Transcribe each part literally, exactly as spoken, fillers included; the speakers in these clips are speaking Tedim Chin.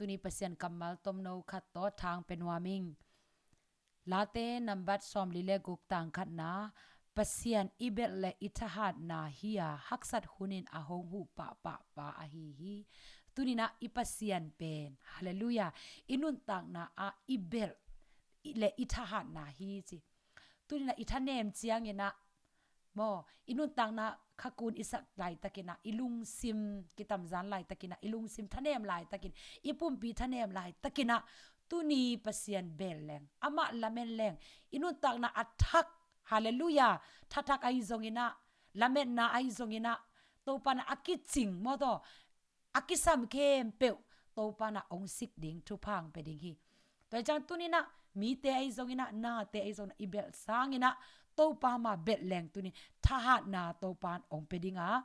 Tuni Pasian kammal tomno khat tawh thang pe nuam ing. Late nambat sawmli le guk tang khatna, Pasian i belh le i thahatna hi-a haksat hunin a hong huh pahpah pa ahi hi. Tuninah i Pasian pen, halleluiah, i nuntakna ah i belh le i thahatna hi ci. Tuninah i thanem cianginah maw, i nuntakna khakun i sak laitakinah, i lungsim kitamzan laitakinah, i lungsim thanem laitakin, i pumpi thanem laitakinah, tuni Pasian belh leng, amah lamen leng, i nuntakna a thak, halleluiah, thathak ahi zonginah, lametna ahi zonginah, Topanah a kicing maw taw, a kisam khempeuh Topanah ong sik ding, thupha ong pe ding hi. Tua hi ciang tuninah mite ahi zonginah, nate ahi zonginah, i belh sanginah Topa mah belh leng tuni thahatna Topan ong pe dinga,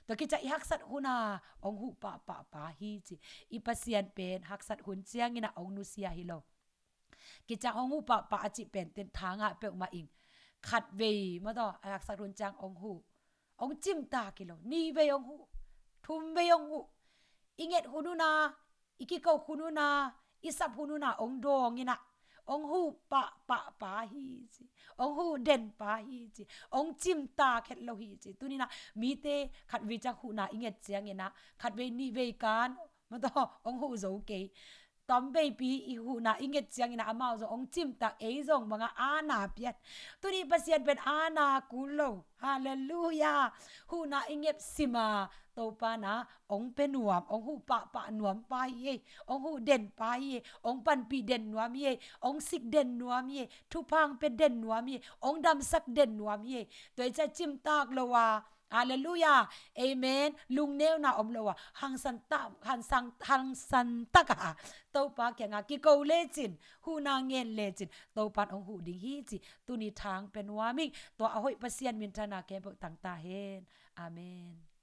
tua kiciang i haksat huna ong huh pahpah pa hi ci. I Pasian pen haksat hun cianginah ong nusia hi lo. Kiciang hong huh pahpah a cih pen ten thangah peuhmah ing. Khatvei maw taw a haksat hun ciang hong huh, hong cimtak hi lo. Nihvei hong huh, thumvei hong huh. I nget hun una, i kiko hun una, i sap hun una hong dawnginah hong huh pahpah pa hi ci, hong huh den pa hi ci, hong cimtak het lo hi ci. Tuninah mite khatvei ciang huhna i nget cianginah khatvei nihvei kan maw taw hong huh zo kei. Tamveipi i huhna i nget cianginah amau zong hong cimtak, ei zong bangah aana piat. Tuni Pasian pen aana kul lo. Halleluiah. Huhna i nget sima Topanah ong pe nuam, ong huh pahpah nuam pa hi ei, ong huh den pa hi ei, ong panpih den nuam hi ei, ong sik den nuam hi ei, thupha ong pe den nuam hi ei, ong damsak den nuam hi ei. Tua hi ciang cimtak lo a, halleluiah, amen, lungneuna om lo a, hangsan ta, hangsan, hangsan taka Topa kiangah kiko lecin, huhna ngen lecin Topan ong huh ding hi ci. Tuni thang pe nuam ing. Tua a hoih Pasian minthana khempeuh tangta hen. Amen.